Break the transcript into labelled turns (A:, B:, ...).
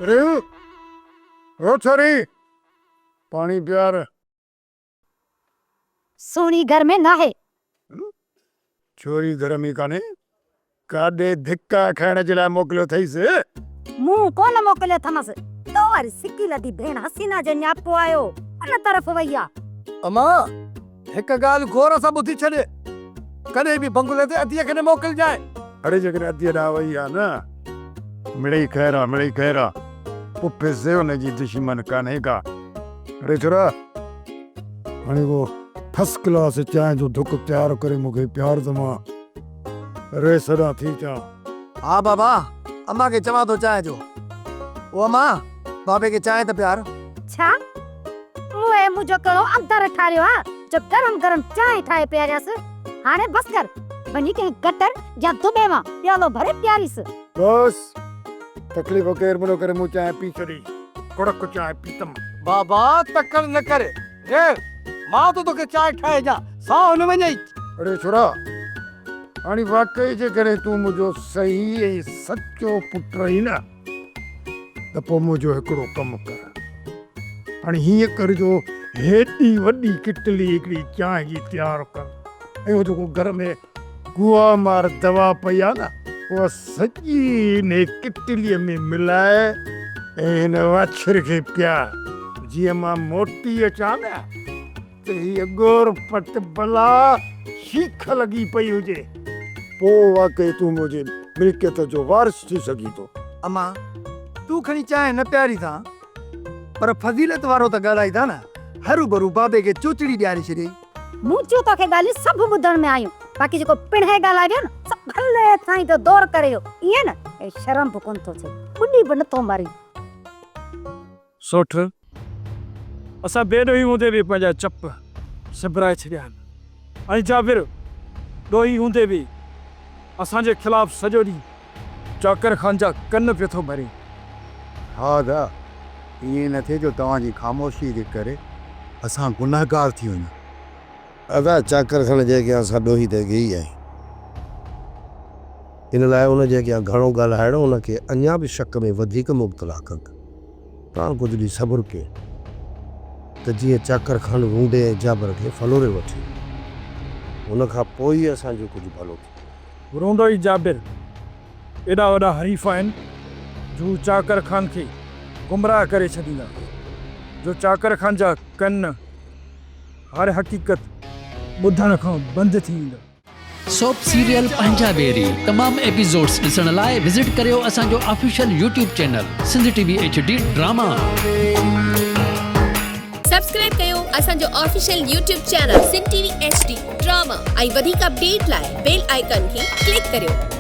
A: ريو او ڇوري پاڻي پيار.
B: سهڻي گهر ۾ ناهي.
A: ڇوري گهر ۾ ڪانهي. ڪاڏي ڌڪا کائڻ جي لاء موڪليو اٿئيس.
B: مون ڪونه موڪليو اٿمس. تو واري سڪي لڌي ڀيڻ حسينا جو نياپو آيو ان طرف وئي آ.
C: امان هڪ ڳالهه غور سان ٻڌي ڇڏ. ڪڏهن به بنگلي تي اديء کي نه موڪلجانء.
A: اڙي جيڪڏهن اديء ڏانهن وئي آ نه. مڙئي خير آ، مڙئي خير آ. پڦي سي ان جي دشمن ڪانهي ڪا. اڙي ڇورا هاڻي اهو فرسٽ ڪلاس چانهه جو ڍڪ تيار ڪري مون کي پيار ته مان ريس ڏانهن ٿي اچان.
C: ها بابا، امان کي چوان ٿو چانهه جو. او امان، بابي کي چانهه ته پيار.
B: ڇا؟ مون اهي منهنجو ڪهڙو اندر ٺاريو آ جو گرم گرم چانهه ٺاهي پياريانس. هاڻي بس ڪر، وڃي ڪنهن گٽر يا دٻي مان پيالو ڀري پياريس.
A: بس، تڪليف ڪير به نه ڪري، مون چانهه پي ڇڏي. ڪڙڪ چانهه پيتم.
C: بابا تڪڙ نه ڪر، ريڙ، مان ٿو توکي چانهه ٺاهي ڏيان، ساهه نه وڃئي.
A: اڙي ڇورا، هاڻي واقعي جيڪڏهن تون منهنجو صحيح ۽ سچو پٽ آهين نه ته پوء منهنجو هڪڙو ڪم ڪر. هاڻي هيئن ڪر جو هيڏي وڏي ڪٽلي هڪڙي چانهه جي تيار ڪر ۽ اهو جيڪو گهر ۾ گوا مار دوا پئي آ نه اها سڄي انهي ڪٽليء ۾ ملائي ۽ هن واڇر کي پيار. جيئن مان موٽي اچان نه ته هيء ڳور پٽ بلا شيخ لڳي پئي هجي. پوء واقعي تون منهنجي ملڪيت جو وارث ٿي سگهين ٿو.
C: امان، تون کڻي چانهه نه پيارين ٿا پر فضيلت وارو ته ڳالهائين ٿا نه. هروڀرو بابي کي چوچڙي ڏياري ڇڏيئي.
B: مون چيو توکي ڳالهيون سڀ ٻڌڻ ۾ آيون، باقي جيڪو پڻهين ڳالهائي ويو نه سو ڀلي سائين جو دور ڪري ويو، ائين نه ۽ شرم به ڪونه ٿو ٿئي، ٻڏي به نٿو مرين.
D: سوٽ، اسان بي ڏوهي هوندي به پنهنجا چپ سنڀرائي ڇڏيا آهن ۽ جابر ڏوهي هوندي به اسان جي خلاف سڄو ڏينهن چاڪر خان جا ڪن پيو ٿو ڀري.
E: ها ادا، ائين نه ٿئي جو توهان جي خاموشيء جي ڪري اسان گنهگار ٿي وڃون.
F: ادا، چاڪر خان جي اڳيان اسان ڏوهي ته اڳي ئي آهيون. ان لاء ان جي اڳيان گهڻو ڳالهائڻ ان کي اڃا به شڪ ۾ وڌيڪ مبتلا ڪندو. توهان ڪجهه ڏينهن صبر ڪيو ته جيئن چاڪر خان رونڊي ۽ جابر کي ڦلوري وٺي. ان کان پوء ئي اسان جو ڪجهه ڀلو ٿيندو.
D: رونڊو ۽ جابر ايڏا وڏا حريف آهن جو هو چاڪر خان کي گمراهه ڪري ڇڏيندا، جو چاڪر خان جا ڪن هر حقيقت ٻڌڻ کان بند ٿي ويندا.
G: سوپ سيريل پنهنجا ويري تمام ايپيسوڊس ڏسڻ لاء وزٽ ڪريو اسان جو official YouTube channel Sindh T V H D drama.
H: Subscribe ڪيو اسان جو official YouTube channel Sindh T V H D drama ۽ وڌيڪ اپڊيٽ لاء بيل آئيڪان کي ڪلڪ ڪريو.